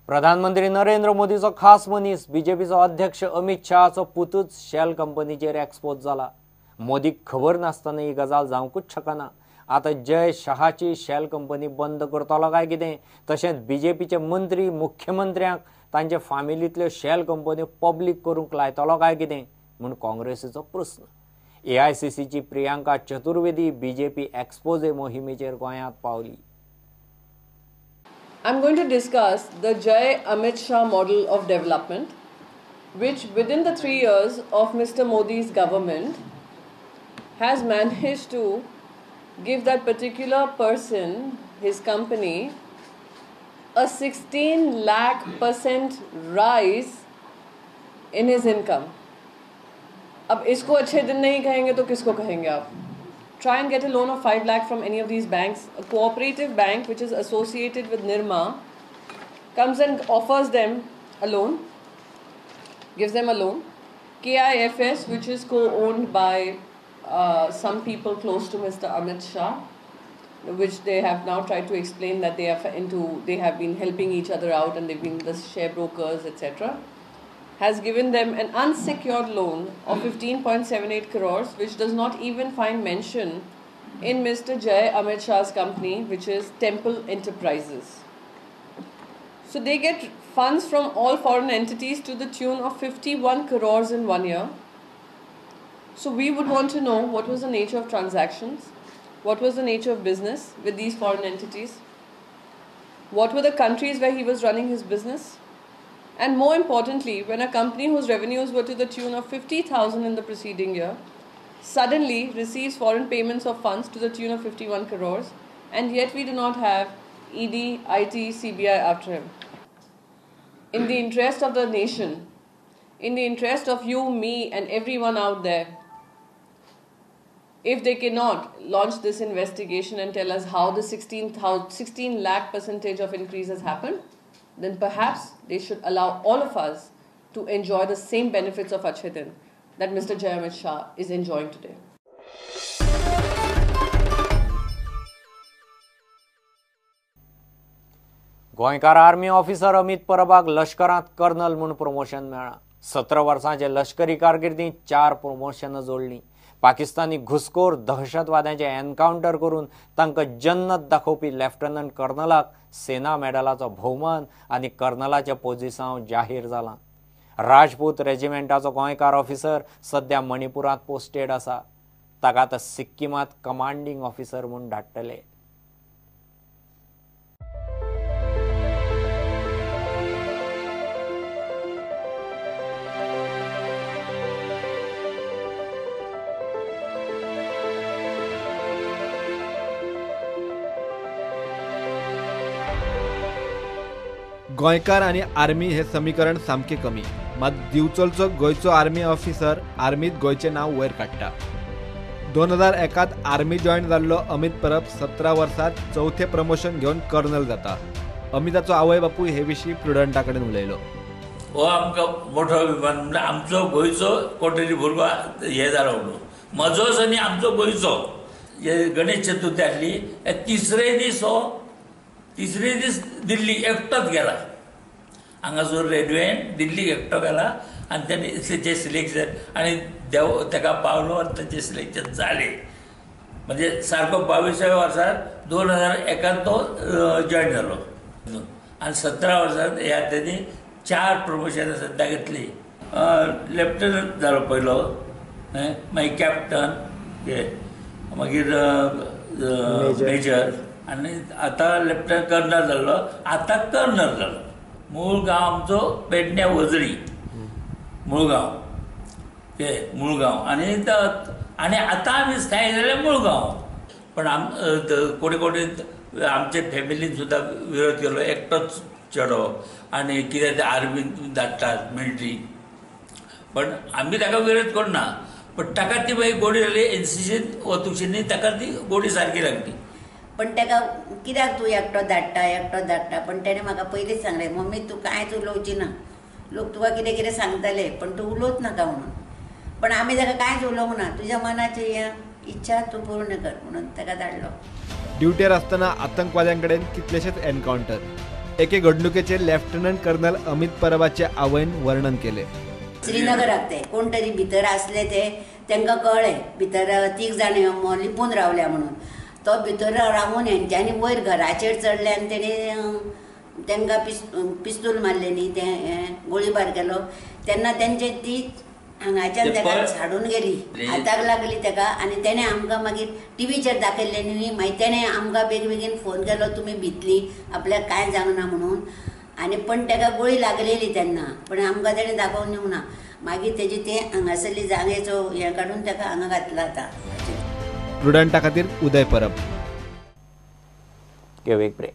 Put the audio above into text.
प्रधानमंत्री नरेंद्र मोदीचो खास मनीस बीजेपीचो अध्यक्ष अमित शहाचो पुतूच शेल कंपनीचेर एक्सपोज जाला। मोदीक खबर नासतना ही गजाल जावंकूच शकना। आतां जय शहाची शेल कंपनी बंद करतलो काय कितें, तशेंच बीजेपीचे मंत्री मुख्यमंत्र्यांक तांचे फामिलींतल्यो शेल कंपन्यो पब्लीक करूंक लायतलो काय कितें म्हूण काँग्रेसीचो प्रस्न। एआयसीसीची प्रियांका चतुर्वेदी बीजेपी एक्सपोजे मोहिमेचेर गोंयांत पावली। I'm going to discuss the Jai Amit Shah model of development, which within the 3 years of Mr. Modi's government has managed to give that particular person, his company, a 16 lakh percent rise in his income. अब इसको अच्छे दिन नहीं कहेंगे तो किसको कहेंगे आप? Try and get a loan of 5 lakh from any of these banks. A cooperative bank which is associated with Nirma comes and offers them a loan, gives them a loan. KIFS, which is co-owned by some people close to Mr. Amit Shah, which they have now tried to explain that they are into, they have been helping each other out and they've been the share brokers, etc., has given them an unsecured loan of 15.78 crores, which does not even find mention in Mr. Jai Amit Shah's company, which is Temple Enterprises. So they get funds from all foreign entities to the tune of 51 crores in 1 year. So we would want to know what was the nature of transactions, what was the nature of business with these foreign entities, what were the countries where he was running his business, and more importantly, when a company whose revenues were to the tune of 50,000 in the preceding year suddenly receives foreign payments of funds to the tune of 51 crores, and yet we do not have ED, IT, CBI after him. In the interest of the nation, in the interest of you, me, and everyone out there, if they cannot launch this investigation and tell us how the 16 lakh percentage of increase has happened, then perhaps they should allow all of us to enjoy the same benefits of Achhe Din that Mr. Jai Amit Shah is enjoying today. गोंयकार army officer Amit परबाक लश्करांत colonel म्हूण promotion मेळ्ळां। 17 वर्सांचे लश्करी कारकिर्दींत 4 प्रमोशनां जोडलीं। पाकिस्तानी घुसखोर दहशतवाद्यांचे encounter करून तांकां जन्नत दाखोवपी लेफ्टनंट कर्नलाक सेना मेडलाचो भोवमान आनी कर्नलाचें पोजिसांव जाहीर जालां। राजपूत रेजिमेंटाचो गोंयकार ऑफिसर सद्या मणिपुरांत पोस्टेड आसा। ताका आतां सिक्किमांत कमांडींग ऑफिसर म्हूण धाडटले। गोंयकार आनी आर्मी हे समीकरण सामकें कमी, मात दिवचलचो गोंयचो आर्मी ऑफिसर आर्मीत गोंयचें नांव वयर काडटा। 2001 आर्मी जॉयन जाल्लो अमित परब 17 वर्सांत चवथें प्रमोशन घेवन कर्नल जाता। अमिताचो आवय बापूय हे विशीं प्रुडंटा कडेन उलयलो। हो आमकां मोठो अभिमान, म्हणल्यार आमचो गोंयचो कोण तरी भुरगो हे जालो म्हणून, म्हजोच आनी आमचो गोंयचो। हे गणेश चतुर्थी आसली, तिसरे दीस हो तिसरे दीस दिल्ली एकटोच गेला, हांगासर रेल्वेन दिल्लीक एकटो गेला आनी तेणे तेचें सिलेक्शन आनी देव ताका पावलो आनी तेचें सिलेक्शन जालें। म्हणजे सारको 22व्या वर्सार 2001 तो जॉयन जालो आनी 17 वर्सां ह्या तेणी 4 प्रमोशनां सद्या घेतली। लेफ्टनंट जालो पयलो, मागीर कॅप्टन, मागीर मेजर, आनी आतां लेफ्टनंट कर्नल जाल्लो, आतां कर्नल जालो। मूळ गांव आमचो पेडण्या वजरी, मुळगांव, ते मुळगांव आनी आनी आतां आमी स्थायीक जाले मुळगांव। पण कोणी कोणी आमचे फॅमिलीन सुद्दां विरोध केलो, एकटोच चेडो आनी कितें ते आर्मीन धाडटात मिलिटरी, पण आमी ताका विरोध करना। पण ताका ती मागीर गोडी जाली, एनसीसीन वतूक ताका ती गोडी सारकी लागली। पण ताका कित्याक तूं एकटो धाडटा एकटो धाडटा, पण तेणें म्हाका पयलींच सांगलें, मम्मी तूं कांयच उलोवची ना, लोक तुका कितें कितें सांगतले पण तूं उलोवच नाका म्हणून। पण आमी ताका कांयच उलोवंक ना, तुज्या मनाची इच्छा तूं पूर्ण कर म्हणून ताका धाडलो। ड्युटेर आसतना आतंकवाद्यां कडेन कितलेशेच एनकावंटर, एके घडणुकेचे लेफ्टनंट कर्नल अमित परबाचे आवयन वर्णन केले. श्रीनगराक ते कोण तरी भितर आसले ते तांकां कळ्ळें भितर 3 जाण लिपून रावल्या म्हणून. तो भितर रावून हेंच्यांनी वयर घराचेर चडले आनी तेणी तांकां पिस्तूल मारले न्ही, ते गोळीबार केलो. तेन्ना तेंचे ती हांगाच्यान ताका झाडून गेली, हाताक लागली ताका. आनी तेणें आमकां मागीर टिवीचेर दाखयल्लें न्ही, मागीर तेणें आमकां बेगीन फोन केलो तुमी भितली आपल्याक कांय जावंक ना म्हणून. आनी पण ताका गोळी लागलेली तेन्ना, पण आमकां तेणें दाखोवन दिवंक ना. मागीर तेजी ते हांगासरली जागेचो हें काडून ताका हांगा घातला. आतां प्रुडंटा खातीर उदय परब. घेवं एक ब्रेक.